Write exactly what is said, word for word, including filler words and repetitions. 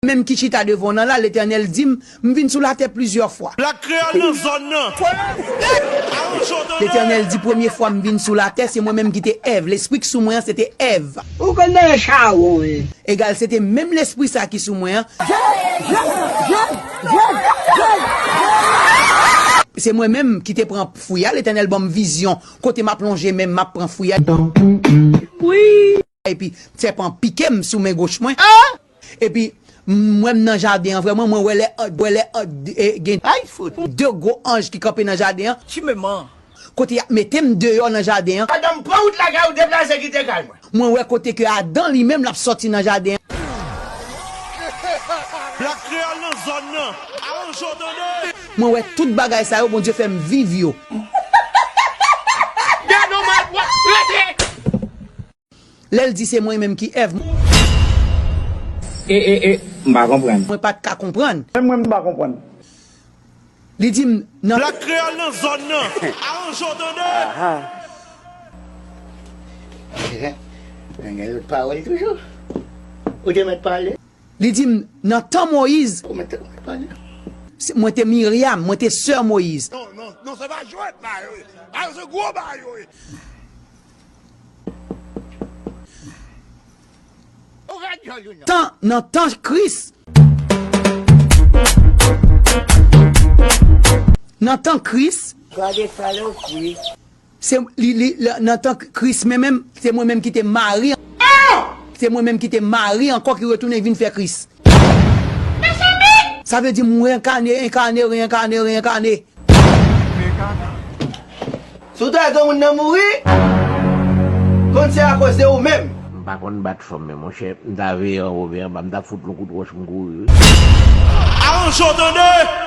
Menm ki chita devan w nan la, Letènèl di m, m vin sou latè plizyè fwa. Black Kreyòl nan zòn nan. Letènèl di, premye fwa m vin sou latè, se mwen menm ki te Èv. Lespri k sou mwen an, se te Èv. Ou konn nan chawon, wi. Egal, se te menm lespri sa ki sou mwen an. Se mwen menm ki te pran fwi a, Letènèl ban m vizyon. Kote m ap lonje men m, m ap pran fwi a. Wi. Epi, sèpan pike m sou men goch mwen. Epi, m wè m nan jaden an, vrèman, mwen wè lè, wè lè, e, gen de gwo anj ki kanpe nan jaden an. Kote y ap mete m deyò nan jaden an. Pandan m pran wout lakay ou, deplase kite kay mwen. Mwen wè kote ke Adan li menm l ap sòti nan jaden an. Black Kreyòl nan zòn nan. Aranje w tande. Mwen wè tout bagay sa yo, Bondye fè m viv yo. Gade yon malpwòp, rete! Lè l di se mwen menm ki Èv. E, e, e, m pa konprann. Mwen pa t ka konprann. Menm mwen, m pa konprann. Li di m nan. Black Kreyòl nan zòn nan. Aranje w tande. Aha. Nèg gen lòt pawòl toujou. Ou te mèt pale. Li di m nan tan Moyiz. Ou mèt, ou mèt pale. Se, mwen te Miryam, mwen te sè Moyiz. Non, non, non, se pa jwèt bagay yo ye. Bagay yo se gwo bagay yo ye. Ou ka djòl ou non. Tan, nan tan Kris. Nan tan Kris. Gade salopri. Se, li, li, li, nan tan Kris, men menm, se mwen menm ki te Mari. Se mwen menm ki te Mari ankò ki retounen vin fè Kris. Sa vle di m renkane, enkane, renkane, renkane. Si w ta wè granmoun nan mouri, konn se akoz de ou menm. M pa konn bat fanm, men monchè, m ta veye anwo veye anba, m ta fout l yon kout wòch, m kouri, wi. Aranje w tande!